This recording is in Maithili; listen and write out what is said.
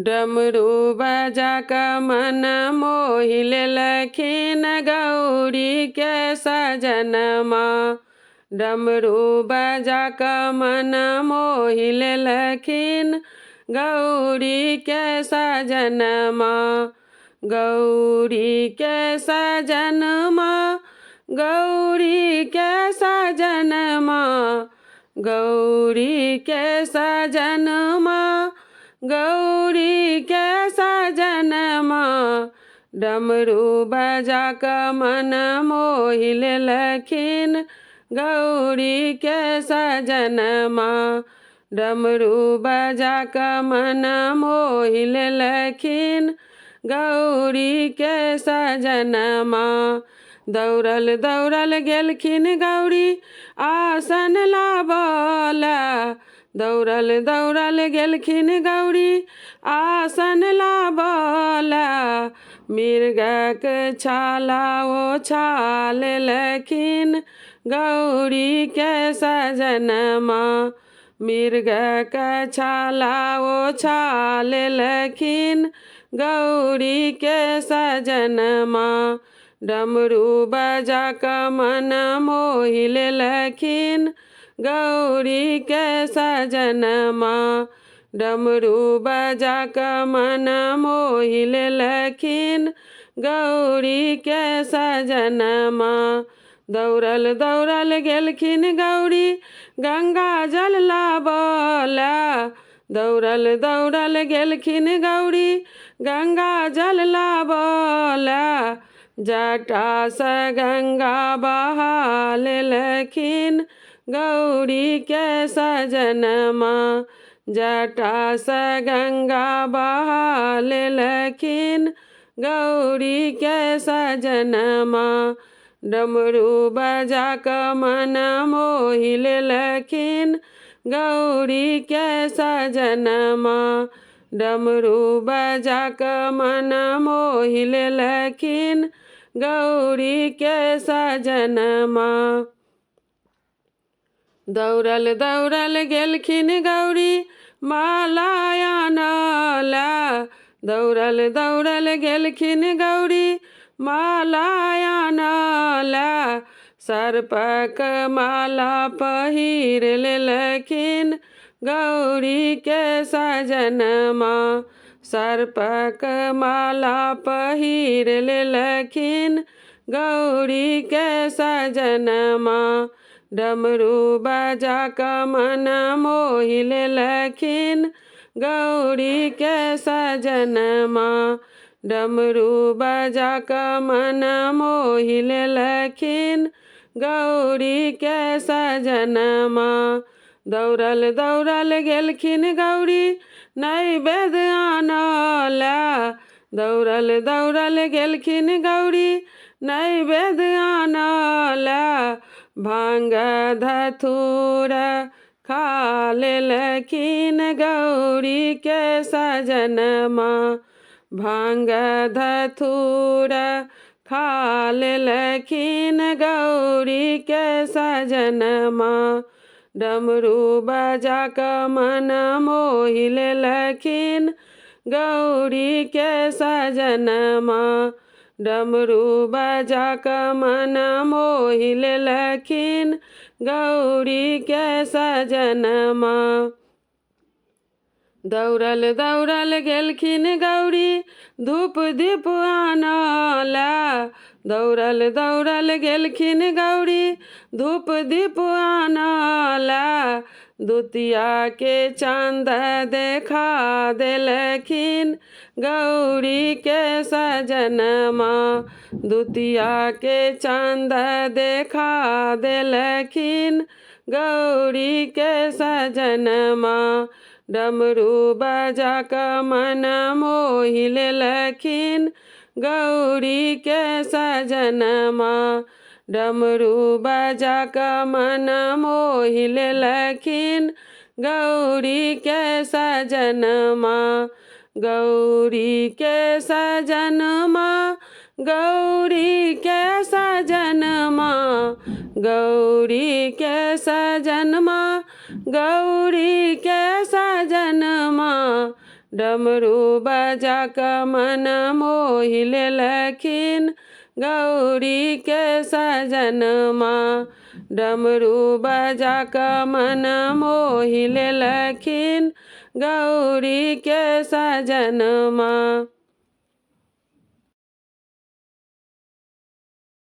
डमरू बजा कऽ मन मोहि लेलखिन गौरीके सजनमा। डमरू बजा कऽ मन मोहि लेलखिन गौरीके सजनमा। गौरीके सजनमा, गौरीके सजनमा, गौरीके सजनमा, गौरीके सजनमा। डमरू बजा कऽ मन मोहि लेलखिन गौरीके सजनमा। डमरू बजा कऽ मन मोहि लेलखिन गौरीके सजनमा। दौड़ल दौड़ल गेलखिन गौरी आसन लाबऽ, दौड़ल दौड़ल गेलखिन गौरी आसन लाबऽ। मृगक छाला ओ छा लेलखिन गौरीके सजनमा। मृगक छाला ओ छा लेलखिन गौरीके सजनमा। डमरू बजा कऽ मन मोहि लेलखिन गौरीके सजनमा। डमरू बजा कऽ मन मोहि लेलखिन गौरीके सजनमा। दौड़ल दौड़ल गेलखिन गौरी गंगा जल लाबऽ, दौड़ल दौड़ल गेलखिन गौरी गंगा जल लाबऽ। जटासँ गंगा बहा लेलखिन गौरीके सजनमा। जटासँ गंगा बहा लेलखिन गौरीके सजनमा। डमरू बजा कऽ मन मोहि लेलखिन गौरीके सजनमा। डमरू बजा कऽ मन मोहि लेलखिन गौरीके सजनमा। दौड़ल दौड़ल गेलखिन गौरी माला आनऽ, दौड़ल दौड़ल गेलखिन गौरी माला आनऽ। सर्पक माला पहिर लेलखिन गौरीके सजनमा। सर्पक माला पहिर लेलखिन गौरीके सजनमा। डमरू बजा कऽ मन मोहि लेलखिन गौरीके सजनमा। डमरू बजा कऽ मन मोहि लेलखिन गौरीके सजनमा। दौड़ल दौड़ल गेलखिन गौरी नैवेद्य आनऽ, दौड़ल दौड़ल गेलखिन गौरी नैवेद्य आनऽ। भाङ्ग धथूर खा लेलखिन गौरीके सजनमा। भाङ्ग धथूर खा लेलखिन गौरीके सजनमा। डमरू बजा कऽ मन मोहि लेलखिन गौरीके सजनमा। डमरू बजा कऽ मन मोहि लेलखिन गौरीके सजनमा। दौड़ल दौड़ल गेलखिन गौरी धूप दीप आनऽ, दौड़ल दौड़ल गेलखिन गौरी धूप दीप आनऽ। दुतियाके चाँद देखा देलखिन गौरीके सजनमा। दुतियाके चाँद देखा देलखिन गौरीके सजनमा। डमरू बजा कऽ मन मोहि लेलखिन गौरीके सजनमा। डमरू बजा कऽ मन मोहि लेलखिन गौरीके सजनमा। गौरीके सजनमा, गौरीके सजनमा, गौरीके सजनमा, गौरीके सजनमा। डमरू बजा कऽ मन मोहि लेलखिन गौरीके सजनमा। डमरू बजा कऽ मन मोहि लेलखिन गौरीके सजनमा।